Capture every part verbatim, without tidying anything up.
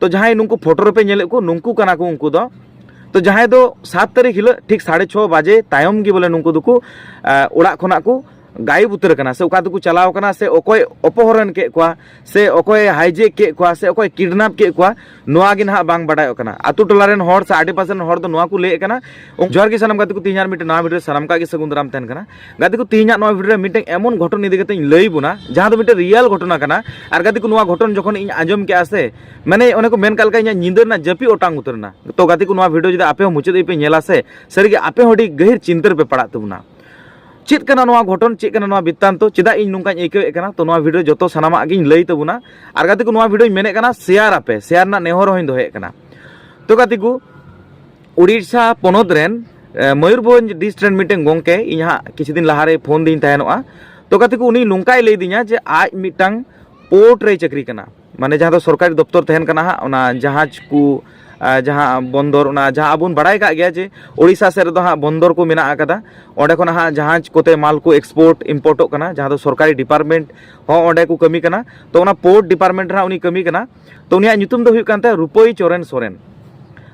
ᱛᱚ ᱡᱟᱦᱟᱸᱭ ᱱᱩᱠᱩ ᱯᱷᱳᱴᱳ ᱨᱮᱯᱮ ᱧᱮᱞᱮᱫ ᱠᱚ, ᱱᱩᱠᱩ ᱠᱟᱱᱟ ᱠᱚ ᱩᱱᱠᱩ ᱫᱚ᱾ ᱛᱚ ᱡᱟᱦᱟᱸᱭ ᱫᱚ ᱥᱟᱛ ᱛᱟᱹᱨᱤᱠᱷ ᱦᱤᱞᱳᱜ ᱴᱷᱤᱠ ᱥᱟᱲᱮ ᱪᱷᱚ ᱵᱟᱡᱮ ᱛᱟᱭᱚᱢ ᱜᱮ ᱵᱚᱞᱮ ᱱᱩᱠᱩ ᱫᱚᱠᱚ ᱚᱲᱟᱜ ᱠᱷᱚᱱᱟᱜ ᱠᱚ ᱜᱟᱭᱮᱵ ᱩᱛᱟᱹᱨ ᱟᱠᱟᱱᱟ, ᱥᱮ ᱚᱠᱟ ᱛᱮᱠᱚ ᱪᱟᱞᱟᱣ ᱠᱟᱱᱟ, ᱥᱮ ᱚᱠᱚᱭ ᱚᱯᱚᱦᱚᱨᱚᱱ ᱠᱮᱫ ᱠᱚᱣᱟ, ᱥᱮ ᱚᱠᱚᱭ ᱦᱟᱭᱡᱮᱠ ᱠᱮᱫ ᱠᱚᱣᱟ, ᱥᱮ ᱚᱠᱚᱭ ᱠᱤᱰᱱᱟᱯ ᱠᱮᱫ ᱠᱚᱣᱟ, ᱱᱚᱣᱟ ᱜᱮ ᱱᱟᱦᱟᱜ ᱵᱟᱝ ᱵᱟᱰᱟᱭᱚᱜ ᱠᱟᱱᱟ᱾ ᱟᱛᱳ ᱴᱚᱞᱟ ᱨᱮᱱ ᱦᱚᱲ ᱥᱮ ᱟᱰᱮ ᱯᱟᱥᱮ ᱨᱮᱱ ᱦᱚᱲ ᱫᱚ ᱱᱚᱣᱟ ᱠᱚ ᱞᱟᱹᱭᱮᱫ ᱠᱟᱱᱟ᱾ ᱡᱚᱦᱟᱨ ᱜᱮ ᱥᱟᱱᱟᱢ ᱜᱟᱛᱮ ᱠᱚ, ᱛᱮᱦᱮᱧ ᱟᱨ ᱢᱤᱫᱴᱮᱱ ᱱᱟᱣᱟ ᱵᱷᱤᱰᱤᱭᱳ ᱨᱮ ᱥᱟᱱᱟᱢ ᱠᱚᱣᱟᱜ ᱜᱮ ᱥᱟᱹᱜᱩᱱ ᱫᱟᱨᱟᱢ ᱛᱟᱦᱮᱱ ᱠᱟᱱᱟ᱾ ᱜᱟᱛᱮ ᱠᱚ, ᱛᱮᱦᱮᱧᱟᱜ ᱱᱚᱣᱟ ᱵᱷᱤᱰᱤᱭᱳ ᱨᱮ ᱢᱤᱫᱴᱮᱱ ᱮᱢᱚᱱ ᱜᱷᱚᱴᱚᱱ ᱤᱫᱤ ᱠᱟᱛᱮ ᱤᱧ ᱞᱟᱹᱭ ᱵᱚᱱᱟ, ᱡᱟᱦᱟᱸ ᱫᱚ ᱢᱤᱫᱴᱮᱱ ᱨᱤᱭᱮᱞ ᱜᱷᱚᱴᱚᱱᱟ ᱠᱟᱱᱟ᱾ ᱟᱨ ᱜᱟᱛᱮ ᱠᱚ, ᱱᱚᱣᱟ ᱜᱷᱚᱴᱚᱱ ᱡᱚᱠᱷᱚᱱ ᱤᱧ ᱟᱸᱡᱚᱢ ᱠᱮᱜᱼᱟ ᱥᱮ, ᱢᱟᱱᱮ ᱚᱱᱮ ᱠᱚ ᱢᱮᱱ ᱠᱟᱜ ᱞᱮᱠᱟ, ᱤᱧᱟᱹᱜ ᱧᱤᱫᱟᱹ ᱨᱮᱱᱟᱜ ᱡᱟᱹᱯᱤᱫ ᱚᱴᱟᱝ ᱩᱛᱟᱹᱨ ᱮᱱᱟ᱾ ᱛᱚ ᱜᱟᱛᱮ ᱠᱚ, ᱱᱚᱣᱟ ᱵᱷᱤᱰᱤᱭᱳ ᱡᱩᱫᱤ ᱟᱯᱮ ᱦᱚᱸ ᱢᱩᱪᱟᱹᱫ ᱫᱷᱟᱹᱵᱤᱡ ᱯᱮ ᱧᱮᱞᱟ ᱥᱮ, ᱥᱟᱹᱨᱤᱜᱮ ᱟᱯᱮ ᱦᱚᱸ ᱟᱹᱰᱤ ᱜᱟᱹᱦᱤᱨ ᱪᱤᱱᱛᱟᱹ ᱨᱮᱯᱮ ᱯᱟᱲᱟᱜ ᱛᱟᱵᱚᱱᱟ᱾ ᱪᱮᱫ ᱠᱟᱱᱟ ᱱᱚᱣᱟ ᱜᱷᱚᱴᱚᱱ, ᱪᱮᱫ ᱠᱟᱱᱟ ᱱᱚᱣᱟ ᱵᱤᱛᱛᱟᱱᱛᱚ, ᱪᱮᱫᱟᱜ ᱤᱧ ᱱᱚᱝᱠᱟᱧ ᱟᱹᱭᱠᱟᱹᱣᱮᱫ ᱠᱟᱱᱟ? ᱛᱚ ᱱᱚᱣᱟ ᱵᱷᱤᱰᱤᱭᱳ ᱡᱚᱛᱚ ᱥᱟᱱᱟᱢᱟᱜ ᱜᱤᱧ ᱞᱟᱹᱭ ᱛᱟᱵᱚᱱᱟ᱾ ᱟᱨ ᱜᱟᱛᱮ ᱠᱚ, ᱱᱚᱣᱟ ᱵᱷᱤᱰᱤᱭᱳᱧ ᱢᱮᱱᱮᱫ ᱠᱟᱱᱟ ᱥᱮᱭᱟᱨ ᱟᱯᱮ, ᱥᱮᱭᱟᱨ ᱨᱮᱱᱟᱜ ᱱᱮᱦᱚᱨ ᱦᱚᱸᱧ ᱫᱚᱦᱚᱭᱮᱫ ᱠᱟᱱᱟ᱾ ᱛᱚ ᱜᱟᱛᱮ ᱠᱚ, ᱩᱲᱤᱥᱥᱟ ᱯᱚᱱᱚᱛ ᱨᱮᱱ, ᱮ, ᱢᱚᱭᱩᱨᱵᱷᱚᱸᱡᱽ ᱰᱤᱥᱴ ᱨᱮᱱ ᱢᱤᱫᱴᱮᱱ ᱜᱚᱝᱠᱮ, ᱤᱧ ᱦᱟᱸᱜ ᱠᱤᱪᱷᱩ ᱫᱤᱱ ᱞᱟᱦᱟᱨᱮ ᱯᱷᱳᱱ ᱫᱤᱧ ᱛᱟᱦᱮᱱᱚᱜᱼᱟ᱾ ᱛᱚ ᱜᱟᱛᱮ ᱠᱚ, ᱩᱱᱤ ᱱᱚᱝᱠᱟᱭ ᱞᱟᱹᱭ ᱫᱤᱧᱟ ᱡᱮ ᱟᱡ ᱢᱤᱫᱴᱟᱝ ᱯᱳᱨᱴ ᱨᱮᱭ ᱪᱟᱹᱠᱨᱤ ᱠᱟᱱᱟ, ᱢᱟᱱᱮ ᱡᱟᱦᱟᱸ ᱫᱚ ᱥᱚᱨᱠᱟᱨᱤ ᱫᱚᱯᱛᱚᱨ ᱛᱟᱦᱮᱱ ᱠᱟᱱᱟ ᱦᱟᱸᱜ, ᱚᱱᱟ ᱡᱟᱦᱟᱡᱽ ᱠᱚ, ᱟ, ᱡᱟᱦᱟᱸ ᱵᱚᱱᱫᱚᱨ, ᱚᱱᱟ ᱡᱟᱦᱟᱸ ᱟᱵᱚᱱ ᱵᱟᱲᱟᱭ ᱠᱟᱜ ᱜᱮᱭᱟ ᱡᱮ ᱳᱲᱤᱥᱥᱟ ᱥᱮᱫ ᱨᱮᱫᱚ ᱦᱟᱸᱜ ᱵᱚᱱᱫᱚᱨ ᱠᱚ ᱢᱮᱱᱟᱜ ᱟᱠᱟᱫᱟ, ᱚᱸᱰᱮ ᱠᱷᱚᱱᱟᱜ ᱦᱟᱸᱜ ᱡᱟᱦᱟᱡᱽ ᱠᱚᱛᱮ ᱢᱟᱞ ᱠᱚ ᱮᱠᱥᱯᱳᱨᱴ ᱤᱢᱯᱳᱨᱴᱚᱜ ᱠᱟᱱᱟ, ᱡᱟᱦᱟᱸ ᱫᱚ ᱥᱚᱨᱠᱟᱨᱤ ᱰᱤᱯᱟᱨᱴᱢᱮᱱᱴ ᱦᱚᱸ ᱚᱸᱰᱮ ᱠᱚ ᱠᱟᱹᱢᱤ ᱠᱟᱱᱟ᱾ ᱛᱚ ᱚᱱᱟ ᱯᱳᱨᱴ ᱰᱤᱯᱟᱨᱴᱢᱮᱱᱴ ᱨᱮ ᱦᱟᱸᱜ ᱩᱱᱤ ᱠᱟᱹᱢᱤ ᱠᱟᱱᱟ᱾ ᱛᱚ ᱩᱱᱤᱭᱟᱜ ᱧᱩᱛᱩᱢ ᱫᱚ ᱦᱩᱭᱩᱜ ᱠᱟᱱ ᱛᱟᱭᱟ ᱨᱩᱯᱟᱹᱭ ᱪᱚᱨᱮᱱ ᱥᱚᱨᱮᱱ᱾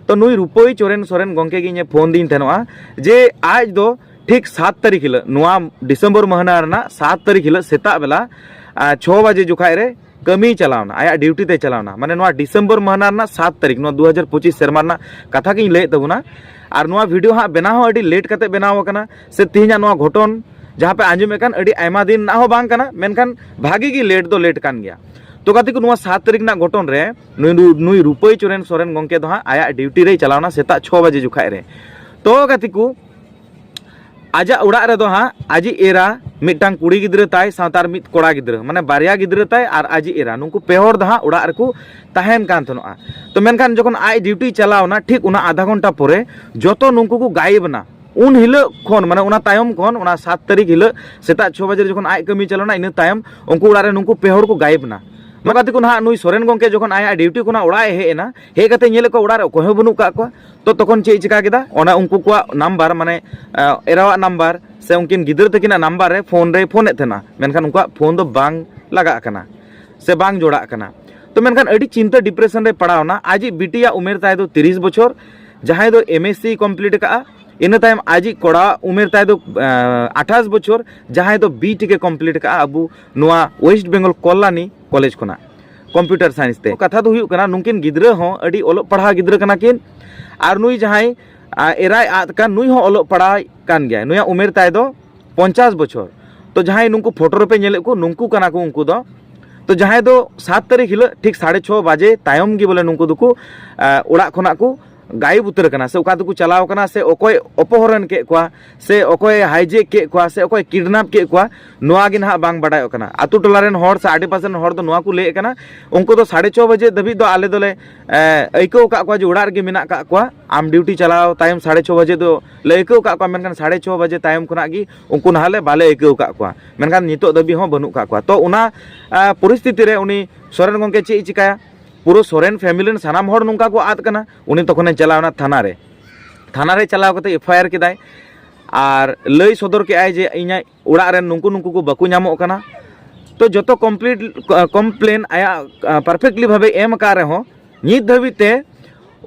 ᱛᱚ ᱱᱩᱭ ᱨᱩᱯᱟᱹᱭ ᱪᱚᱨᱮᱱ ᱥᱚᱨᱮᱱ ᱜᱚᱝᱠᱮ ᱜᱮ ᱤᱧᱮ ᱯᱷᱳᱱ ᱫᱤᱧ ᱛᱟᱦᱮᱱᱚᱜᱼᱟ ᱡᱮ ᱟᱡ ᱫᱚ ᱴᱷᱤᱠ ᱥᱟᱛ ᱛᱟᱹᱨᱤᱠᱷ ᱦᱤᱞᱳᱜ, ᱱᱚᱣᱟ ᱰᱤᱥᱮᱢᱵᱚᱨ ᱢᱟᱹᱦᱱᱟᱹ ᱨᱮᱱᱟᱜ ᱥᱟᱛ ᱛᱟᱹᱨᱤᱠᱷ ᱦᱤᱞᱳᱜ ᱥᱮᱛᱟᱜ ᱵᱮᱞᱟ, ᱟ, ᱪᱷᱚ ᱵᱟᱡᱮ ᱡᱚᱠᱷᱟᱡ ᱨᱮ ᱠᱟᱹᱢᱤᱭ ᱪᱟᱞᱟᱣᱱᱟ, ᱟᱭᱟᱜ ᱰᱤᱭᱩᱴᱤ ᱛᱮᱭ ᱪᱟᱞᱟᱣᱱᱟ᱾ ᱢᱟᱱᱮ ᱱᱚᱣᱟ ᱰᱤᱥᱮᱢᱵᱚᱨ ᱢᱟᱹᱦᱱᱟᱹ ᱨᱮᱱᱟᱜ ᱥᱟᱛ ᱛᱟᱹᱨᱤᱠᱷ, ᱱᱚᱣᱟ ᱫᱩ ᱦᱟᱡᱟᱨ ᱯᱚᱸᱪᱤᱥ ᱥᱮᱨᱢᱟ ᱨᱮᱱᱟᱜ ᱠᱟᱛᱷᱟ ᱜᱤᱧ ᱞᱟᱹᱭᱮᱫ ᱛᱟᱵᱚᱱᱟ᱾ ᱟᱨ ᱱᱚᱣᱟ ᱵᱷᱤᱰᱤᱭᱳ ᱦᱟᱸᱜ ᱵᱮᱱᱟᱣ ᱦᱚᱸ ᱟᱹᱰᱤ ᱞᱮᱴ ᱠᱟᱛᱮ ᱵᱮᱱᱟᱣ ᱟᱠᱟᱱᱟ, ᱥᱮ ᱛᱮᱦᱮᱧᱟᱜ ᱱᱚᱣᱟ ᱜᱷᱚᱴᱚᱱ ᱡᱟᱦᱟᱸ ᱯᱮ ᱟᱸᱡᱚᱢᱮᱫ ᱠᱟᱱ, ᱟᱹᱰᱤ ᱟᱭᱢᱟ ᱫᱤᱱ ᱨᱮᱱᱟᱜ ᱦᱚᱸ ᱵᱟᱝ ᱠᱟᱱᱟ, ᱢᱮᱱᱠᱷᱟᱱ ᱵᱷᱟᱜᱤ ᱜᱮ ᱞᱮᱴ ᱫᱚ ᱞᱮᱴ ᱠᱟᱱ ᱜᱮᱭᱟ᱾ ᱛᱚ ᱜᱟᱛᱮ ᱠᱚ, ᱱᱚᱣᱟ ᱥᱟᱛ ᱛᱟᱹᱨᱤᱠᱷ ᱨᱮᱱᱟᱜ ᱜᱷᱚᱴᱚᱱ ᱨᱮ ᱱᱩᱭ ᱨᱩ-, ᱱᱩᱭ ᱨᱩᱯᱟᱹᱭ ᱪᱚᱨᱮᱱ ᱥᱚᱨᱮᱱ ᱜᱚᱝᱠᱮ ᱫᱚ ᱦᱟᱸᱜ ᱟᱭᱟᱜ ᱰᱤᱭᱩᱴᱤ ᱨᱮᱭ ᱪᱟᱞᱟᱣᱱᱟ ᱥᱮᱛᱟᱜ ᱪᱷᱚ ᱵᱟᱡᱮ ᱡᱚᱠᱷᱟᱡ ᱨᱮ᱾ ᱛᱚ ᱜᱟᱛᱮ ᱠᱚ, ᱟᱡᱟᱜ ᱚᱲᱟᱜ ᱨᱮᱫᱚ ᱦᱟᱸᱜ ᱟᱡᱤᱡ ᱮᱨᱟ, ᱢᱤᱫᱴᱟᱝ ᱠᱩᱲᱤ ᱜᱤᱫᱽᱨᱟᱹ ᱛᱟᱭ, ᱥᱟᱶᱛᱮ ᱟᱨ ᱢᱤᱫ ᱠᱚᱲᱟ ᱜᱤᱫᱽᱨᱟᱹ, ᱢᱟᱱᱮ ᱵᱟᱨᱭᱟ ᱜᱤᱫᱽᱨᱟᱹ ᱛᱟᱭ ᱟᱨ ᱟᱡᱤᱡ ᱮᱨᱟ, ᱱᱩᱠᱩ ᱯᱮ ᱦᱚᱲ ᱫᱚ ᱦᱟᱸᱜ ᱚᱲᱟᱜ ᱨᱮᱠᱚ ᱛᱟᱦᱮᱱ ᱠᱟᱱ ᱛᱟᱦᱮᱱᱚᱜᱼᱟ᱾ ᱛᱚ ᱢᱮᱱᱠᱷᱟᱱ ᱡᱚᱠᱷᱚᱱ ᱟᱡ ᱰᱤᱭᱩᱴᱤ ᱪᱟᱞᱟᱣ ᱮᱱᱟ, ᱴᱷᱤᱠ ᱚᱱᱟ ᱟᱫᱷᱟ ᱜᱷᱚᱱᱴᱟ ᱯᱚᱨᱮ ᱡᱚᱛᱚ ᱱᱩᱠᱩ ᱠᱚ ᱜᱟᱭᱮᱵ ᱮᱱᱟ᱾ ᱩᱱ ᱦᱤᱞᱳᱜ ᱠᱷᱚᱱ, ᱢᱟᱱᱮ ᱚᱱᱟ ᱛᱟᱭᱚᱢ ᱠᱷᱚᱱ, ᱚᱱᱟ ᱥᱟᱛ ᱛᱟᱹᱨᱤᱠᱷ ᱦᱤᱞᱳᱜ ᱥᱮᱛᱟᱜ ᱪᱷᱚ ᱵᱟᱡᱮ ᱨᱮ ᱡᱚᱠᱷᱚᱱ ᱟᱡ ᱠᱟᱹᱢᱤ ᱪᱟᱞᱟᱣ ᱮᱱᱟ, ᱤᱱᱟᱹ ᱛᱟᱭᱚᱢ ᱩᱱᱠᱩ ᱚᱲᱟᱜ ᱨᱮ ᱱᱩᱠᱩ ᱯᱮ ᱦᱚᱲ ᱠᱚ ᱜᱟᱭᱮᱵ ᱮᱱᱟ᱾ ᱱᱚᱝᱠᱟ ᱛᱮᱠᱚ ᱱᱟᱦᱟᱜ ᱱᱩᱭ ᱥᱚᱨᱮᱱ ᱜᱚᱝᱠᱮ ᱡᱚᱠᱷᱚᱱ ᱟᱭᱟᱜ ᱰᱤᱭᱩᱴᱤ ᱠᱷᱚᱱᱟᱜ ᱚᱲᱟᱜ ᱮ ᱦᱮᱡ ᱮᱱᱟ, ᱦᱮᱡ ᱠᱟᱛᱮ ᱧᱮᱞᱮᱫ ᱠᱚᱣᱟ ᱚᱲᱟᱜ ᱨᱮ ᱚᱠᱚᱭ ᱦᱚᱸ ᱵᱟᱹᱱᱩᱜ ᱠᱟᱜ ᱠᱚᱣᱟ᱾ ᱛᱚ ᱛᱚᱠᱷᱚᱱ ᱪᱮᱫ ᱮ ᱪᱤᱠᱟ ᱠᱮᱫᱟ? ᱚᱱᱟ ᱩᱱᱠᱩ ᱠᱚᱣᱟᱜ ᱱᱟᱢᱵᱟᱨ, ᱢᱟᱱᱮ, ᱮ, ᱮᱨᱟᱣᱟᱜ ᱱᱟᱢᱵᱟᱨ ᱥᱮ ᱩᱱᱠᱤᱱ ᱜᱤᱫᱽᱨᱟᱹ ᱛᱟᱹᱠᱤᱱᱟᱜ ᱱᱟᱢᱵᱟᱨ ᱨᱮ ᱯᱷᱳᱱ ᱨᱮᱭ ᱯᱷᱳᱱᱮᱫ ᱛᱟᱦᱮᱱᱟ, ᱢᱮᱱᱠᱷᱟᱱ ᱩᱱᱠᱩᱣᱟᱜ ᱯᱷᱳᱱ ᱫᱚ ᱵᱟᱝ ᱞᱟᱜᱟᱜ ᱠᱟᱱᱟ ᱥᱮ ᱵᱟᱝ ᱡᱚᱲᱟᱜ ᱠᱟᱱᱟ᱾ ᱛᱚ ᱢᱮᱱᱠᱷᱟᱱ ᱟᱹᱰᱤ ᱪᱤᱱᱛᱟᱹ, ᱰᱤᱯᱨᱮᱥᱚᱱ ᱨᱮ ᱯᱟᱲᱟᱣ ᱮᱱᱟ᱾ ᱟᱡᱤᱡ ᱵᱤᱴᱤᱭᱟᱜ ᱩᱢᱮᱨ ᱛᱟᱭ ᱫᱚ ᱛᱤᱨᱤᱥ ᱵᱚᱪᱷᱚᱨ, ᱡᱟᱦᱟᱸᱭ ᱫᱚ ᱮᱢ ᱮᱥ ᱥᱤ ᱠᱚᱢᱯᱞᱤᱴ ᱟᱠᱟᱫᱼᱟ᱾ ᱤᱱᱟᱹ ᱛᱟᱭᱚᱢ ᱟᱡᱤᱡ ᱠᱚᱲᱟ ᱩᱢᱮᱨ ᱛᱟᱭ ᱫᱚ ᱟᱴᱷᱟᱥ ᱵᱚᱪᱷᱚᱨ, ᱡᱟᱦᱟᱸᱭ ᱫᱚ ᱵᱤ ᱴᱮᱠ ᱮ ᱠᱚᱢᱯᱞᱤᱴ ᱟᱠᱟᱫᱼᱟ ᱟᱵᱚ ᱱᱚᱣᱟ ᱳᱭᱮᱥᱴ ᱵᱮᱝᱜᱚᱞ ᱠᱚᱞᱞᱟᱱᱤ ᱠᱚᱞᱮᱡᱽ ᱠᱷᱚᱱᱟᱜ, ᱠᱚᱢᱯᱤᱭᱩᱴᱟᱨ ᱥᱟᱭᱮᱱᱥ ᱛᱮ᱾ ᱠᱟᱛᱷᱟ ᱫᱚ ᱦᱩᱭᱩᱜ ᱠᱟᱱᱟ, ᱱᱩᱠᱤᱱ ᱜᱤᱫᱽᱨᱟᱹ ᱦᱚᱸ ᱟᱹᱰᱤ ᱚᱞᱚᱜ ᱯᱟᱲᱦᱟᱣ ᱜᱤᱫᱽᱨᱟᱹ ᱠᱟᱱᱟ ᱠᱤᱱ᱾ ᱟᱨ ᱱᱩᱭ ᱡᱟᱦᱟᱸᱭ ᱟᱡ ᱮᱨᱟᱭ ᱟᱫ ᱠᱟᱱ, ᱱᱩᱭ ᱦᱚᱸ ᱚᱞᱚᱜ ᱯᱟᱲᱦᱟᱣ ᱠᱟᱱ ᱜᱮᱭᱟᱭ᱾ ᱱᱩᱭᱟᱜ ᱩᱢᱮᱨ ᱛᱟᱭ ᱫᱚ ᱯᱚᱧᱪᱟᱥ ᱵᱚᱪᱷᱚᱨ᱾ ᱛᱚ ᱡᱟᱦᱟᱸᱭ ᱱᱩᱠᱩ ᱯᱷᱳᱴᱳ ᱨᱮᱯᱮ ᱧᱮᱞᱮᱫ ᱠᱚ, ᱱᱩᱠᱩ ᱠᱟᱱᱟ ᱠᱚ ᱩᱱᱠᱩ ᱫᱚ᱾ ᱛᱚ ᱡᱟᱦᱟᱸᱭ ᱫᱚ ᱥᱟᱛ ᱛᱟᱹᱨᱤᱠᱷ ᱦᱤᱞᱳᱜ ᱴᱷᱤᱠ ᱥᱟᱲᱮ ᱪᱷᱚ ᱵᱟᱡᱮ ᱛᱟᱭᱚᱢ ᱜᱮ ᱵᱚᱞᱮ ᱱᱩᱠᱩ ᱫᱚᱠᱚ, ᱮ, ᱚᱲᱟᱜ ᱠᱷᱚᱱᱟᱜ ᱠᱚ ᱜᱟᱭᱤᱵ ᱩᱛᱟᱹᱨ ᱟᱠᱟᱱᱟ, ᱥᱮ ᱚᱠᱟ ᱛᱮᱠᱚ ᱪᱟᱞᱟᱣ ᱟᱠᱟᱱᱟ, ᱥᱮ ᱚᱠᱚᱭ ᱚᱯᱚᱦᱚᱨᱚᱱ ᱠᱮᱫ ᱠᱚᱣᱟ, ᱥᱮ ᱚᱠᱚᱭ ᱦᱟᱭᱡᱮᱠ ᱠᱮᱫ ᱠᱚᱣᱟ, ᱥᱮ ᱚᱠᱚᱭ ᱠᱤᱰᱱᱟᱯ ᱠᱮᱫ ᱠᱚᱣᱟ, ᱱᱚᱣᱟ ᱜᱮ ᱱᱟᱦᱟᱜ ᱵᱟᱝ ᱵᱟᱰᱟᱭᱚᱜ ᱠᱟᱱᱟ᱾ ᱟᱛᱳ ᱴᱚᱞᱟ ᱨᱮᱱ ᱦᱚᱲ ᱥᱮ ᱟᱰᱮ ᱯᱟᱥᱮ ᱨᱮᱱ ᱦᱚᱲ ᱫᱚ ᱱᱚᱣᱟ ᱠᱚ ᱞᱟᱹᱭᱮᱫ ᱠᱟᱱᱟ, ᱩᱱᱠᱩ ᱫᱚ ᱥᱟᱲᱮ ᱪᱷᱚ ᱵᱟᱡᱮ ᱫᱷᱟᱹᱵᱤᱡ ᱫᱚ ᱟᱞᱮ ᱫᱚᱞᱮ, ᱮ, ᱟᱹᱭᱠᱟᱹᱣ ᱟᱠᱟᱫ ᱠᱚᱣᱟ ᱡᱮ ᱚᱲᱟᱜ ᱨᱮᱜᱮ ᱢᱮᱱᱟᱜ ᱟᱠᱟᱫ ᱠᱚᱣᱟ᱾ ᱟᱢ ᱰᱤᱭᱩᱴᱤ ᱪᱟᱞᱟᱣ ᱛᱟᱭᱚᱢ ᱥᱟᱲᱮ ᱪᱷᱚ ᱵᱟᱡᱮ ᱫᱚ ᱞᱮ ᱟᱹᱭᱠᱟᱹᱣ ᱟᱠᱟᱫ ᱠᱚᱣᱟ, ᱢᱮᱱᱠᱷᱟᱱ ᱥᱟᱲᱮ ᱪᱷᱚ ᱵᱟᱡᱮ ᱛᱟᱭᱚᱢ ᱠᱷᱚᱱᱟᱜ ᱜᱮ ᱩᱱᱠᱩ ᱱᱟᱦᱟᱜ ᱞᱮ ᱵᱟᱞᱮ ᱟᱹᱭᱠᱟᱹᱣ ᱟᱠᱟᱫ ᱠᱚᱣᱟ᱾ ᱢᱮᱱᱠᱷᱟᱱ ᱱᱤᱛᱚᱜ ᱫᱷᱟᱹᱵᱤᱡ ᱦᱚᱸ ᱵᱟᱹᱱᱩᱜ ᱟᱠᱟᱫ ᱠᱚᱣᱟ᱾ ᱛᱚ ᱚᱱᱟ, ᱟ, ᱯᱚᱨᱤᱥᱛᱷᱤᱛᱤ ᱨᱮ ᱩᱱᱤ ᱥᱚᱨᱮᱱ ᱜᱚᱢᱠᱮ ᱪᱮᱫ ᱮ ᱪᱤᱠᱟᱹᱭᱟ? ᱯᱩᱨᱟᱹ ᱥᱚᱨᱮᱱ ᱯᱷᱮᱢᱤᱞᱤ ᱨᱮᱱ ᱥᱟᱱᱟᱢ ᱦᱚᱲ ᱱᱚᱝᱠᱟ ᱠᱚ ᱟᱫ ᱠᱟᱱᱟ᱾ ᱩᱱᱤ ᱛᱚᱠᱷᱚᱱᱮ ᱪᱟᱞᱟᱣ ᱮᱱᱟ ᱛᱷᱟᱱᱟ ᱨᱮ᱾ ᱛᱷᱟᱱᱟ ᱨᱮ ᱪᱟᱞᱟᱣ ᱠᱟᱛᱮ ᱮᱯᱷ ᱟᱭ ᱟᱨ ᱠᱮᱫᱟᱭ ᱟᱨ ᱞᱟᱹᱭ ᱥᱚᱫᱚᱨ ᱠᱮᱫᱟᱭ ᱡᱮ ᱤᱧᱟᱹᱜ ᱚᱲᱟᱜ ᱨᱮᱱ ᱱᱩᱠᱩ ᱱᱩᱠᱩ ᱠᱚ ᱵᱟᱠᱚ ᱧᱟᱢᱚᱜ ᱠᱟᱱᱟ᱾ ᱛᱚ ᱡᱚᱛᱚ ᱠᱚᱢᱯᱞᱤᱴ, ᱠᱚᱢᱯᱞᱮᱱ ᱟᱭᱟᱜ, ᱟ, ᱯᱟᱨᱯᱷᱮᱠᱴᱞᱤ ᱵᱷᱟᱵᱮ ᱮᱢ ᱟᱠᱟᱫ ᱨᱮᱦᱚᱸ, ᱱᱤᱛ ᱫᱷᱟᱹᱵᱤᱡ ᱛᱮ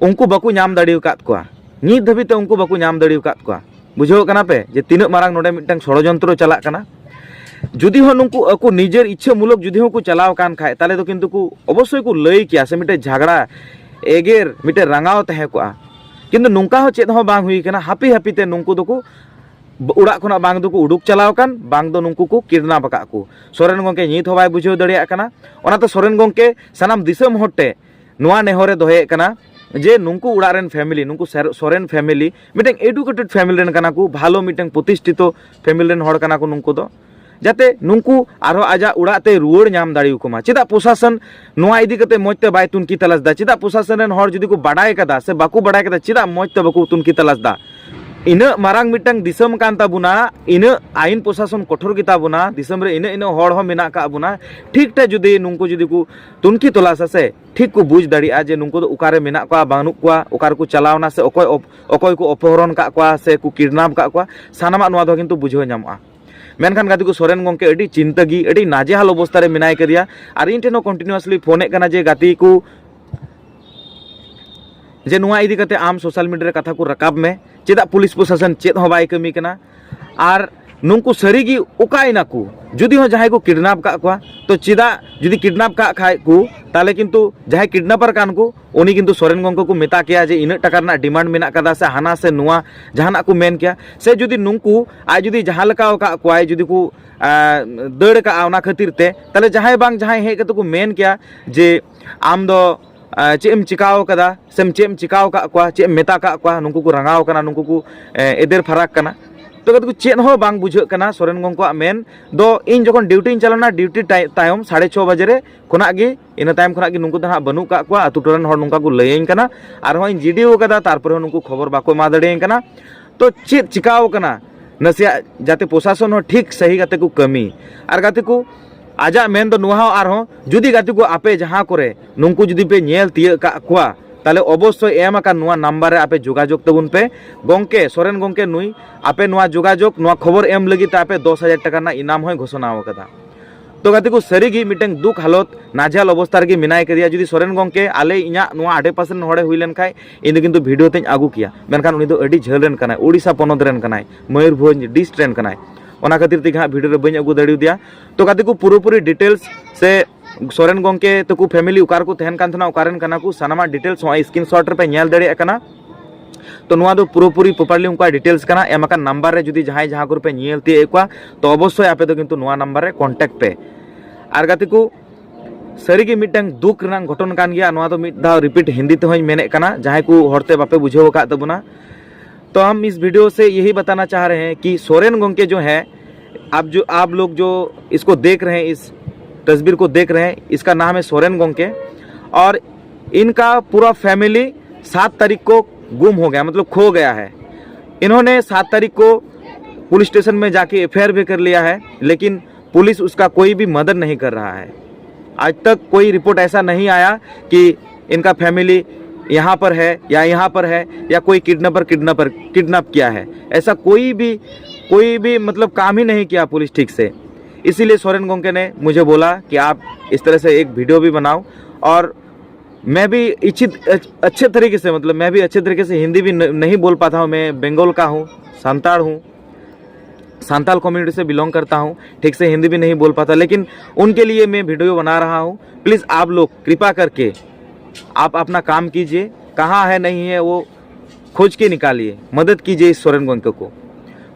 ᱩᱱᱠᱩ ᱵᱟᱠᱚ ᱧᱟᱢ ᱫᱟᱲᱮ ᱟᱠᱟᱫ ᱠᱚᱣᱟ᱾ ᱱᱤᱛ ᱫᱷᱟᱹᱵᱤᱡ ᱛᱮ ᱩᱱᱠᱩ ᱵᱟᱠᱚ ᱧᱟᱢ ᱫᱟᱲᱮ ᱟᱠᱟᱫ ᱠᱚᱣᱟ᱾ ᱵᱩᱡᱷᱟᱹᱣ ᱠᱟᱱᱟ ᱯᱮ ᱡᱮ ᱛᱤᱱᱟᱹᱜ ᱢᱟᱨᱟᱝ ᱱᱚᱰᱮ ᱢᱤᱫᱴᱟᱝ ᱥᱚᱲᱚᱡᱚᱱᱛᱨᱚ ᱪᱟᱞᱟᱜ ᱠᱟᱱᱟ? ᱡᱩᱫᱤ ᱦᱚᱸ ᱱᱩᱠᱩ ᱟᱠᱚ ᱱᱤᱡᱮᱨ ᱤᱪᱪᱷᱟᱹ ᱢᱩᱞᱚᱠ ᱡᱩᱫᱤ ᱦᱚᱸ ᱠᱚ ᱪᱟᱞᱟᱣ ᱟᱠᱟᱱ ᱠᱷᱟᱡ, ᱛᱟᱦᱚᱞᱮ ᱫᱚ ᱠᱤᱱᱛᱩ ᱠᱚ ᱚᱵᱚᱥᱥᱳᱭ ᱠᱚ ᱞᱟᱹᱭ ᱠᱮᱭᱟ, ᱥᱮ ᱢᱤᱫᱴᱮᱡ ᱡᱷᱟᱜᱽᱲᱟ, ᱮᱜᱮᱨ, ᱢᱤᱫᱴᱮᱡ ᱨᱟᱸᱜᱟᱣ ᱛᱟᱦᱮᱸ ᱠᱚᱜᱼᱟ᱾ ᱠᱤᱱᱛᱩ ᱱᱚᱝᱠᱟ ᱦᱚᱸ ᱪᱮᱫ ᱦᱚᱸ ᱵᱟᱝ ᱦᱩᱭ ᱠᱟᱱᱟ᱾ ᱦᱟᱹᱯᱤ ᱦᱟᱹᱯᱤ ᱛᱮ ᱱᱩᱠᱩ ᱫᱚᱠᱚ ᱚᱲᱟᱜ ᱠᱷᱚᱱᱟᱜ ᱵᱟᱝ ᱫᱚᱠᱚ ᱩᱰᱩᱠ ᱪᱟᱞᱟᱣ ᱟᱠᱟᱱ, ᱵᱟᱝ ᱫᱚ ᱱᱩᱠᱩ ᱠᱚ ᱠᱤᱰᱱᱟᱯ ᱟᱠᱟᱫ ᱠᱚ᱾ ᱥᱚᱨᱮᱱ ᱜᱚᱢᱠᱮ ᱱᱤᱛ ᱦᱚᱸ ᱵᱟᱭ ᱵᱩᱡᱷᱟᱹᱣ ᱫᱟᱲᱮᱭᱟᱜ ᱠᱟᱱᱟ᱾ ᱚᱱᱟᱛᱮ ᱥᱚᱨᱮᱱ ᱜᱚᱢᱠᱮ ᱥᱟᱱᱟᱢ ᱫᱤᱥᱚᱢ ᱦᱚᱲ ᱴᱷᱮᱱ ᱱᱚᱣᱟ ᱱᱮᱦᱚᱨᱮ ᱫᱚᱦᱚᱭᱮᱫ ᱠᱟᱱᱟ ᱡᱮ ᱱᱩᱠᱩ ᱚᱲᱟᱜ ᱨᱮᱱ ᱯᱷᱮᱢᱤᱞᱤ, ᱱᱩᱠᱩ ᱥᱮᱨ-, ᱥᱚᱨᱮᱱ ᱯᱷᱮᱢᱤᱞᱤ ᱢᱤᱫᱴᱟᱝ ᱮᱰᱩᱠᱮᱴᱮᱰ ᱯᱷᱮᱢᱤᱞᱤ ᱨᱮᱱ ᱠᱟᱱᱟ ᱠᱚ, ᱵᱷᱟᱞᱚ ᱢᱤᱫᱴᱟᱝ ᱯᱨᱚᱛᱤᱥᱴᱷᱤᱛᱚ ᱯᱷᱮᱢᱤᱞᱤ ᱨᱮᱱ ᱦᱚᱲ ᱠᱟᱱᱟ ᱠᱚ ᱱᱩᱠᱩ ᱫᱚ, ᱡᱟᱛᱮ ᱱᱩᱠᱩ ᱟᱨᱦᱚᱸ ᱟᱡᱟᱜ ᱚᱲᱟᱜ ᱛᱮ ᱨᱩᱣᱟᱹᱲ ᱧᱟᱢ ᱫᱟᱲᱮᱭᱟᱠᱚ ᱢᱟ᱾ ᱪᱮᱫᱟᱜ ᱯᱨᱚᱥᱟᱥᱚᱱ ᱱᱚᱣᱟ ᱤᱫᱤ ᱠᱟᱛᱮ ᱢᱚᱡᱽ ᱛᱮ ᱵᱟᱭ ᱛᱩᱱᱠᱷᱤ ᱛᱟᱞᱟᱥ ᱮᱫᱟ? ᱪᱮᱫᱟᱜ ᱯᱨᱚᱥᱟᱥᱚᱱ ᱨᱮᱱ ᱦᱚᱲ ᱡᱩᱫᱤ ᱠᱚ ᱵᱟᱰᱟᱭ ᱠᱟᱫᱟ ᱥᱮ ᱵᱟᱠᱚ ᱵᱟᱰᱟᱭ ᱠᱟᱫᱟ, ᱪᱮᱫᱟᱜ ᱢᱚᱡᱽ ᱛᱮ ᱵᱟᱠᱚ ᱛᱩᱱᱠᱷᱤ ᱛᱟᱞᱟᱥ ᱮᱫᱟ? ᱤᱱᱟᱹᱜ ᱢᱟᱨᱟᱝ ᱢᱤᱫᱴᱟᱝ ᱫᱤᱥᱚᱢ ᱠᱟᱱ ᱛᱟᱵᱚᱱᱟ, ᱤᱱᱟᱹᱜ ᱟᱭᱤᱱ ᱯᱨᱚᱥᱟᱥᱚᱱ ᱠᱚᱴᱷᱳᱨ ᱜᱮᱛᱟ ᱵᱚᱱᱟ, ᱫᱤᱥᱚᱢ ᱨᱮ ᱤᱱᱟᱹᱜ ᱤᱱᱟᱹᱜ ᱦᱚᱲ ᱦᱚᱸ ᱢᱮᱱᱟᱜ ᱟᱠᱟᱫ ᱵᱚᱱᱟ, ᱴᱷᱤᱠ ᱴᱷᱟᱠ ᱡᱩᱫᱤ ᱱᱩᱠᱩ ᱡᱩᱫᱤ ᱠᱚ ᱛᱩᱱᱠᱷᱤ ᱛᱚᱞᱟᱥᱟ ᱥᱮ, ᱴᱷᱤᱠ ᱠᱚ ᱵᱩᱡᱽ ᱫᱟᱲᱮᱭᱟᱜᱼᱟ ᱡᱮ ᱱᱩᱠᱩ ᱫᱚ ᱚᱠᱟᱨᱮ ᱢᱮᱱᱟᱜ ᱠᱚᱣᱟ, ᱵᱟᱹᱱᱩᱜ ᱠᱚᱣᱟ, ᱚᱠᱟ ᱨᱮᱠᱚ ᱪᱟᱞᱟᱣᱱᱟ ᱥᱮ ᱚᱠᱚᱭ ᱚᱯ-, ᱚᱠᱚᱭ ᱠᱚ ᱚᱯᱚᱦᱚᱨᱚᱱ ᱠᱟᱜ ᱠᱚᱣᱟ ᱥᱮ ᱠᱚ ᱠᱤᱰᱱᱟᱯ ᱠᱟᱜ ᱠᱚᱣᱟ, ᱥᱟᱱᱟᱢᱟᱜ ᱱᱚᱣᱟ ᱫᱚ ᱠᱤᱱᱛᱩ ᱵᱩᱡᱷᱟᱹᱣ ᱧᱟᱢᱚᱜᱼᱟ᱾ ᱢᱮᱱᱠᱷᱟᱱ ᱜᱟᱛᱮ ᱠᱚ, ᱥᱚᱨᱮᱱ ᱜᱚᱢᱠᱮ ᱟᱹᱰᱤ ᱪᱤᱱᱛᱟᱹ ᱜᱮ, ᱟᱹᱰᱤ ᱱᱟᱡᱮᱦᱟᱞ ᱚᱵᱚᱥᱛᱟ ᱨᱮ ᱢᱮᱱᱟᱭ ᱠᱟᱫᱮᱭᱟ᱾ ᱟᱨ ᱤᱧ ᱴᱷᱮᱱ ᱦᱚᱸ ᱠᱚᱱᱴᱤᱱᱤᱭᱩᱥᱞᱤ ᱯᱷᱳᱱᱮᱫ ᱠᱟᱱᱟ ᱡᱮ, ᱜᱟᱛᱮ ᱠᱚ, ᱡᱮ ᱱᱚᱣᱟ ᱤᱫᱤ ᱠᱟᱛᱮ ᱟᱢ ᱥᱳᱥᱟᱞ ᱢᱤᱰᱤᱭᱟ ᱨᱮ ᱠᱟᱛᱷᱟ ᱠᱚ ᱨᱟᱠᱟᱵ ᱢᱮ, ᱪᱮᱫᱟᱜ ᱯᱩᱞᱤᱥ ᱯᱨᱚᱥᱟᱥᱚᱱ ᱪᱮᱫ ᱦᱚᱸ ᱵᱟᱭ ᱠᱟᱹᱢᱤ ᱠᱟᱱᱟ? ᱟᱨ ᱱᱩᱠᱩ ᱥᱟᱹᱨᱤ ᱜᱮ ᱚᱠᱟᱭᱮᱱᱟ ᱠᱚ? ᱡᱩᱫᱤ ᱦᱚᱸ ᱡᱟᱦᱟᱸᱭ ᱠᱚ ᱠᱤᱰᱱᱟᱯ ᱠᱟᱜ ᱠᱚᱣᱟ, ᱛᱚ ᱪᱮᱫᱟᱜ, ᱡᱩᱫᱤ ᱠᱤᱰᱱᱟᱯ ᱠᱟᱜ ᱠᱷᱟᱡ ᱠᱚ, ᱛᱟᱦᱚᱞᱮ ᱠᱤᱱᱛᱩ ᱡᱟᱦᱟᱸᱭ ᱠᱤᱰᱱᱟᱯᱟᱨ ᱠᱟᱱ ᱠᱚ, ᱩᱱᱤ ᱠᱤᱱᱛᱩ ᱥᱚᱨᱮᱱ ᱜᱚᱢᱠᱮ ᱠᱚ ᱢᱮᱛᱟ ᱠᱮᱭᱟ ᱡᱮ ᱤᱱᱟᱹᱜ ᱴᱟᱠᱟ ᱨᱮᱱᱟᱜ ᱰᱤᱢᱟᱱᱰ ᱢᱮᱱᱟᱜ ᱠᱟᱫᱟ ᱥᱮ ᱦᱟᱱᱟ ᱥᱮ ᱱᱚᱣᱟ ᱡᱟᱦᱟᱱᱟᱜ ᱠᱚ ᱢᱮᱱ ᱠᱮᱭᱟ᱾ ᱥᱮ ᱡᱩᱫᱤ ᱱᱩᱠᱩ ᱟᱡ ᱡᱩᱫᱤ ᱡᱟᱦᱟᱸ ᱞᱮᱠᱟ ᱟᱠᱟᱫ ᱠᱚᱣᱟᱭ, ᱡᱩᱫᱤ ᱠᱚ, ᱟᱸ, ᱫᱟᱹᱲ ᱠᱟᱜᱼᱟ ᱚᱱᱟ ᱠᱷᱟᱹᱛᱤᱨ ᱛᱮ, ᱛᱟᱦᱚᱞᱮ ᱡᱟᱦᱟᱸᱭ ᱵᱟᱝ ᱡᱟᱦᱟᱸᱭ ᱦᱮᱡ ᱠᱟᱛᱮ ᱠᱚ ᱢᱮᱱ ᱠᱮᱭᱟ ᱡᱮ ᱟᱢ ᱫᱚ, ᱟᱸ, ᱪᱮᱫ ᱮᱢ ᱪᱤᱠᱟᱣ ᱠᱟᱫᱟ, ᱥᱮᱢ ᱪᱮᱫ ᱮᱢ ᱪᱤᱠᱟᱣ ᱠᱟᱜ ᱠᱚᱣᱟ, ᱪᱮᱫ ᱮᱢ ᱢᱮᱛᱟ ᱠᱟᱜ ᱠᱚᱣᱟ, ᱱᱩᱠᱩ ᱠᱚ ᱨᱟᱸᱜᱟᱣ ᱠᱟᱱᱟ, ᱱᱩᱠᱩ ᱠᱚ, ᱮ, ᱮᱫᱮᱨ ᱯᱷᱟᱨᱟᱠ ᱠᱟᱱᱟ᱾ ᱛᱚ ᱜᱟᱛᱮ ᱠᱚ, ᱪᱮᱫ ᱦᱚᱸ ᱵᱟᱝ ᱵᱩᱡᱷᱟᱹᱜ ᱠᱟᱱᱟ ᱥᱚᱨᱮᱱ ᱜᱚᱢᱠᱮᱣᱟᱜ ᱢᱮᱱ ᱫᱚ᱾ ᱤᱧ ᱡᱚᱠᱷᱚᱱ ᱰᱤᱭᱩᱴᱤᱧ ᱪᱟᱞᱟᱣᱱᱟ, ᱰᱤᱭᱩᱴᱤ ᱴᱟᱭ-, ᱛᱟᱭᱚᱢ ᱥᱟᱲᱮ ᱪᱷᱚ ᱵᱟᱡᱮ ᱨᱮ ᱠᱷᱚᱱᱟᱜ ᱜᱮ, ᱤᱱᱟᱹ ᱛᱟᱭᱚᱢ ᱠᱷᱚᱱᱟᱜ ᱜᱮ ᱱᱩᱠᱩ ᱫᱚ ᱦᱟᱸᱜ ᱵᱟᱹᱱᱩᱜ ᱠᱟᱜ ᱠᱚᱣᱟ᱾ ᱟᱛᱳ ᱴᱚᱞᱟ ᱨᱮᱱ ᱦᱚᱲ ᱱᱚᱝᱠᱟ ᱠᱚ ᱞᱟᱹᱭᱟᱹᱧ ᱠᱟᱱᱟ, ᱟᱨᱦᱚᱸ ᱤᱧ ᱡᱤᱰᱤᱭᱳ ᱠᱟᱫᱟ, ᱛᱟᱨᱯᱚᱨᱮ ᱦᱚᱸ ᱱᱩᱠᱩ ᱠᱷᱚᱵᱚᱨ ᱵᱟᱠᱚ ᱮᱢᱟ ᱫᱟᱲᱮᱭᱟᱹᱧ ᱠᱟᱱᱟ᱾ ᱛᱚ ᱪᱮᱫ ᱪᱤᱠᱟᱣ ᱠᱟᱱᱟ? ᱱᱟᱥᱮᱭᱟᱜ ᱡᱟᱛᱮ ᱯᱨᱚᱥᱟᱥᱚᱱ ᱦᱚᱸ ᱴᱷᱤᱠ ᱥᱟᱹᱦᱤ ᱠᱟᱛᱮ ᱠᱚ ᱠᱟᱹᱢᱤ᱾ ᱟᱨ ᱜᱟᱛᱮ ᱠᱚ, ᱟᱡᱟᱜ ᱢᱮᱱ ᱫᱚ ᱱᱚᱣᱟ ᱦᱚᱸ ᱟᱨᱦᱚᱸ, ᱡᱩᱫᱤ ᱜᱟᱛᱮ ᱠᱚ ᱟᱯᱮ ᱡᱟᱦᱟᱸ ᱠᱚᱨᱮ ᱱᱩᱠᱩ ᱡᱩᱫᱤ ᱯᱮ ᱧᱮᱞ ᱛᱤᱭᱟᱹᱜ ᱠᱟᱜ ᱠᱚᱣᱟ, ᱛᱟᱦᱞᱮ ᱚᱵᱚᱥᱥᱳᱭ ᱮᱢ ᱟᱠᱟᱱ ᱱᱚᱣᱟ ᱱᱟᱢᱵᱟᱨ ᱨᱮ ᱟᱯᱮ ᱡᱳᱜᱟᱡᱳᱜᱽ ᱛᱟᱵᱚᱱ ᱯᱮ᱾ ᱜᱚᱢᱠᱮ, ᱥᱚᱨᱮᱱ ᱜᱚᱢᱠᱮ ᱱᱩᱭ, ᱟᱯᱮ ᱱᱚᱣᱟ ᱡᱳᱜᱟᱡᱳᱜᱽ, ᱱᱚᱣᱟ ᱠᱷᱚᱵᱚᱨ ᱮᱢ ᱞᱟᱹᱜᱤᱫ ᱛᱮ ᱟᱯᱮ ᱫᱚᱥ ᱦᱟᱡᱟᱨ ᱴᱟᱠᱟ ᱨᱮᱱᱟᱜ ᱤᱱᱟᱢ ᱦᱚᱸᱭ ᱜᱷᱳᱥᱚᱱᱟ ᱟᱠᱟᱫᱟ᱾ ᱛᱚ ᱜᱟᱛᱮ ᱠᱚ, ᱥᱟᱹᱨᱤᱜᱮ ᱢᱤᱫᱴᱟᱝ ᱫᱩᱠ ᱦᱟᱞᱚᱛ, ᱱᱟᱡᱮᱦᱟᱞ ᱚᱵᱚᱥᱛᱟ ᱨᱮᱜᱮ ᱢᱮᱱᱟᱭ ᱠᱟᱫᱮᱭᱟ᱾ ᱡᱩᱫᱤ ᱥᱚᱨᱮᱱ ᱜᱚᱢᱠᱮ ᱟᱞᱮ, ᱤᱧᱟᱹᱜ ᱱᱚᱣᱟ ᱟᱰᱮ ᱯᱟᱥᱮ ᱨᱮᱱ ᱦᱚᱲᱮ ᱦᱩᱭ ᱞᱮᱱᱠᱷᱟᱡ, ᱤᱧ ᱫᱚ ᱠᱤᱱᱛᱩ ᱵᱷᱤᱰᱤᱭᱳ ᱛᱮᱧ ᱟᱹᱜᱩ ᱠᱮᱭᱟ᱾ ᱢᱮᱱᱠᱷᱟᱱ ᱩᱱᱤ ᱫᱚ ᱟᱹᱰᱤ ᱡᱷᱟᱹᱞ ᱨᱮᱱ ᱠᱟᱱᱟᱭ, ᱩᱲᱤᱥᱥᱟ ᱯᱚᱱᱚᱛ ᱨᱮᱱ ᱠᱟᱱᱟᱭ, ᱢᱚᱭᱩᱨᱵᱷᱚᱸᱡᱽ ᱰᱤᱥᱴ ᱨᱮᱱ ᱠᱟᱱᱟᱭ᱾ ᱚᱱᱟ ᱠᱷᱟᱹᱛᱤᱨ ᱛᱮᱜᱮ ᱦᱟᱸᱜ ᱵᱷᱤᱰᱤᱭᱳ ᱨᱮ ᱵᱟᱹᱧ ᱟᱹᱜᱩ ᱫᱟᱲᱮᱭᱟᱫᱮᱭᱟ᱾ ᱛᱚ ᱜᱟᱛᱮ ᱠᱚ, ᱯᱩᱨᱟᱹᱯᱩᱨᱤ ᱰᱤᱴᱮᱞᱥ ᱥᱮ ᱥᱚᱨᱮᱱ ᱜᱚᱢᱠᱮ ᱛᱟᱠᱚ ᱯᱷᱮᱢᱤᱞᱤ ᱚᱠᱟ ᱨᱮᱠᱚ ᱛᱟᱦᱮᱱ ᱠᱟᱱ ᱛᱟᱦᱮᱱᱟ, ᱚᱠᱟᱨᱮᱱ ᱠᱟᱱᱟ ᱠᱚ, ᱥᱟᱱᱟᱢᱟᱜ ᱰᱤᱴᱮᱞᱥ ᱦᱚᱸ ᱥᱠᱨᱤᱱᱥᱚᱴ ᱨᱮᱯᱮ ᱧᱮᱞ ᱫᱟᱲᱮᱭᱟᱜ ᱠᱟᱱᱟ᱾ ᱛᱚ ᱱᱚᱣᱟ ᱫᱚ ᱯᱩᱨᱟᱹᱯᱩᱨᱤ ᱯᱨᱚᱯᱟᱨᱞᱤ ᱩᱱᱠᱩᱣᱟᱜ ᱰᱤᱴᱮᱞᱥ ᱠᱟᱱᱟ᱾ ᱮᱢ ᱟᱠᱟᱱ ᱱᱟᱢᱵᱟᱨ ᱨᱮ ᱡᱩᱫᱤ ᱡᱟᱦᱟᱸᱭ ᱡᱟᱦᱟᱸ ᱠᱚᱨᱮ ᱯᱮ ᱧᱮᱞ ᱛᱤᱭᱳᱜ ᱮᱫ ᱠᱚᱣᱟ, ᱛᱚ ᱚᱵᱚᱥᱥᱳᱭ ᱟᱯᱮ ᱫᱚ ᱠᱤᱱᱛᱩ ᱱᱚᱣᱟ ᱱᱟᱢᱵᱟᱨ ᱨᱮ ᱠᱚᱱᱴᱟᱠᱴ ᱯᱮ᱾ ᱟᱨ ᱜᱟᱛᱮ ᱠᱚ, ᱥᱟᱹᱨᱤᱜᱮ ᱢᱤᱫᱴᱟᱝ ᱫᱩᱠ ᱨᱮᱱᱟᱜ ᱜᱷᱚᱴᱚᱱ ᱠᱟᱱ ᱜᱮᱭᱟ᱾ ᱱᱚᱣᱟ ᱫᱚ ᱢᱤᱫ ᱫᱷᱟᱣ ᱨᱤᱯᱤᱴ ᱦᱤᱱᱫᱤ ᱛᱮᱦᱚᱸᱧ ᱢᱮᱱᱮᱫ ᱠᱟᱱᱟ, ᱡᱟᱦᱟᱸᱭ ᱠᱚ ᱦᱚᱲᱛᱮ ᱵᱟᱯᱮ ᱵᱩᱡᱷᱟᱹᱣ ᱟᱠᱟᱫ ᱛᱟᱵᱚᱱᱟ᱾ तो हम इस वीडियो से यही बताना चाह रहे हैं कि सोरेन गोंके जो है, आप जो, आप लोग जो इसको देख रहे हैं, इस तस्वीर को देख रहे हैं, इसका नाम है सोरेन गोंके। और इनका पूरा फैमिली सात तारीख को गुम हो गया, मतलब खो गया है। इन्होंने सात तारीख को पुलिस स्टेशन में जाके एफआईआर भी कर लिया है, लेकिन पुलिस उसका कोई भी मदद नहीं कर रहा है। आज तक कोई रिपोर्ट ऐसा नहीं आया कि इनका फैमिली यहाँ पर है या यहाँ पर है या कोई किडनैपर किडनैपर किडनैप किया है, ऐसा कोई भी कोई भी मतलब काम ही नहीं किया पुलिस ठीक से। इसीलिए सोरेन गोंके ने मुझे बोला कि आप इस तरह से एक वीडियो भी बनाओ, और मैं भी इच्छित अच्छे तरीके से, मतलब मैं भी अच्छे तरीके से हिंदी भी न, नहीं बोल पाता हूँ। मैं बंगाल का हूँ, संताड़ हूँ, संताल कम्युनिटी से बिलोंग करता हूँ, ठीक से हिंदी भी नहीं बोल पाता, लेकिन उनके लिए मैं वीडियो बना रहा हूँ। प्लीज़ आप लोग कृपा करके आप अपना काम कीजिए, कहाँ है नहीं है वो खोज के निकालिए, मदद कीजिए इस सोरेन गोंके को।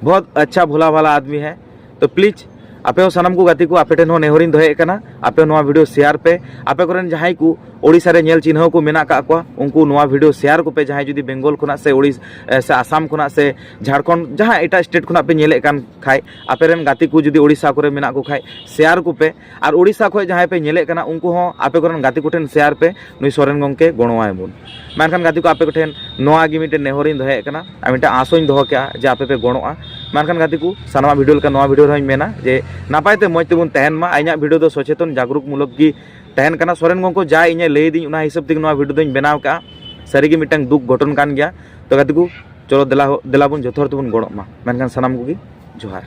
बहुत अच्छा भोला भाला आदमी है। तो प्लीज, ᱟᱯᱮ ᱦᱚᱸ ᱥᱟᱱᱟᱢ ᱠᱚ ᱜᱟᱛᱮ ᱠᱚ, ᱟᱯᱮ ᱴᱷᱮᱱ ᱦᱚᱸ ᱱᱮᱦᱚᱨᱤᱧ ᱫᱚᱦᱚᱭᱮᱫ ᱠᱟᱱᱟ, ᱟᱯᱮ ᱱᱚᱣᱟ ᱵᱷᱤᱰᱤᱭᱳ ᱥᱮᱭᱟᱨ ᱯᱮ᱾ ᱟᱯᱮ ᱠᱚᱨᱮᱱ ᱡᱟᱦᱟᱸᱭ ᱠᱚ ᱳᱰᱤᱥᱟ ᱨᱮ ᱧᱮᱞ ᱪᱤᱱᱦᱟᱹᱣ ᱠᱚ ᱢᱮᱱᱟᱜ ᱠᱟᱜ ᱠᱚᱣᱟ, ᱩᱱᱠᱩ ᱱᱚᱣᱟ ᱵᱷᱤᱰᱤᱭᱳ ᱥᱮᱭᱟᱨ ᱠᱚᱯᱮ᱾ ᱡᱟᱦᱟᱸᱭ ᱡᱩᱫᱤ ᱵᱮᱝᱜᱚᱞ ᱠᱷᱚᱱᱟᱜ ᱥᱮ ᱳᱰᱤᱥ ᱮ, ᱥᱮ ᱟᱥᱟᱢ ᱠᱷᱚᱱᱟᱜ ᱥᱮ ᱡᱷᱟᱲᱠᱷᱚᱸᱰ, ᱡᱟᱦᱟᱸ ᱮᱴᱟᱜ ᱥᱴᱮᱴ ᱠᱷᱚᱱᱟᱜ ᱯᱮ ᱧᱮᱞᱮᱫ ᱠᱟᱱ ᱠᱷᱟᱡ, ᱟᱯᱮ ᱨᱮᱱ ᱜᱟᱛᱮ ᱠᱚ ᱡᱩᱫᱤ ᱳᱰᱤᱥᱟ ᱠᱚᱨᱮ ᱢᱮᱱᱟᱜ ᱠᱚ ᱠᱷᱟᱡ, ᱥᱮᱭᱟᱨ ᱠᱚᱯᱮ᱾ ᱟᱨ ᱳᱰᱤᱥᱟ ᱠᱷᱚᱱ ᱡᱟᱦᱟᱸᱭ ᱯᱮ ᱧᱮᱞᱮᱫ ᱠᱟᱱᱟ, ᱩᱱᱠᱩ ᱦᱚᱸ ᱟᱯᱮ ᱠᱚᱨᱮᱱ ᱜᱟᱛᱮ ᱠᱚᱴᱷᱮᱱ ᱥᱮᱭᱟᱨ ᱯᱮ, ᱱᱩᱭ ᱥᱚᱨᱮᱱ ᱜᱚᱢᱠᱮ ᱜᱚᱲᱚᱣᱟᱭ ᱵᱚᱱ᱾ ᱢᱮᱱᱠᱷᱟᱱ ᱜᱟᱛᱮ ᱠᱚ, ᱟᱯᱮ ᱠᱚᱴᱷᱮᱱ ᱱᱚᱣᱟ ᱜᱮ ᱢᱤᱫᱴᱮᱱ ᱱᱮᱦᱚᱨᱤᱧ ᱫᱚᱦᱚᱭᱮᱫ ᱠᱟᱱᱟ ᱟᱨ ᱢᱤᱫᱴᱮᱱ ᱟᱸᱥᱚᱧ ᱫᱚᱦᱚ ᱠᱮᱜᱼᱟ ᱡᱮ ᱟᱯᱮ ᱯᱮ ᱜᱚᱲᱚᱜᱼᱟ᱾ ᱢᱮᱱᱠᱷᱟᱱ ᱜᱟᱛᱮ ᱠᱚ, ᱥᱟᱱᱟᱢᱟᱜ ᱵᱷᱤᱰᱤᱭᱳ ᱞᱮᱠᱟ ᱱᱚᱣᱟ ᱵᱷᱤᱰᱤᱭᱳ ᱨᱮᱦᱚᱸᱧ ᱢᱮᱱᱟ ᱡᱮ ᱱᱟᱯᱟᱭ ᱛᱮ ᱢᱚᱡᱽ ᱛᱮᱵᱚᱱ ᱛᱟᱦᱮᱱ ᱢᱟ᱾ ᱤᱧᱟᱹᱜ ᱵᱷᱤᱰᱤᱭᱳ ᱫᱚ ᱥᱚᱪᱮᱛᱚᱱ ᱡᱟᱜᱽᱨᱩᱠ ᱢᱩᱞᱚᱠ ᱜᱮ ᱛᱟᱦᱮᱱ ᱠᱟᱱᱟ᱾ ᱥᱚᱨᱮᱱ ᱜᱚᱢᱠᱮ ᱡᱟ ᱤᱧᱮ ᱞᱟᱹᱭ ᱟᱹᱫᱤᱧ, ᱚᱱᱟ ᱦᱤᱥᱟᱹᱵ ᱛᱮᱜᱮ ᱱᱚᱣᱟ ᱵᱷᱤᱰᱤᱭᱳ ᱫᱚᱧ ᱵᱮᱱᱟᱣ ᱠᱟᱜᱼᱟ᱾ ᱥᱟᱹᱨᱤᱜᱮ ᱢᱤᱫᱴᱟᱝ ᱫᱩᱠ ᱜᱷᱚᱴᱚᱱ ᱠᱟᱱ ᱜᱮᱭᱟ᱾ ᱛᱚ ᱜᱟᱛᱮ ᱠᱚ, ᱪᱚᱞᱚ ᱫᱮᱞᱟ, ᱫᱮᱞᱟ ᱵᱚᱱ ᱡᱚᱛᱚ ᱦᱚᱲ ᱛᱮᱵᱚᱱ ᱜᱚᱲᱚᱜ ᱢᱟ᱾ ᱢᱮᱱᱠᱷᱟᱱ ᱥᱟᱱᱟᱢ ᱠᱚᱜᱮ ᱡᱚᱦᱟᱨ᱾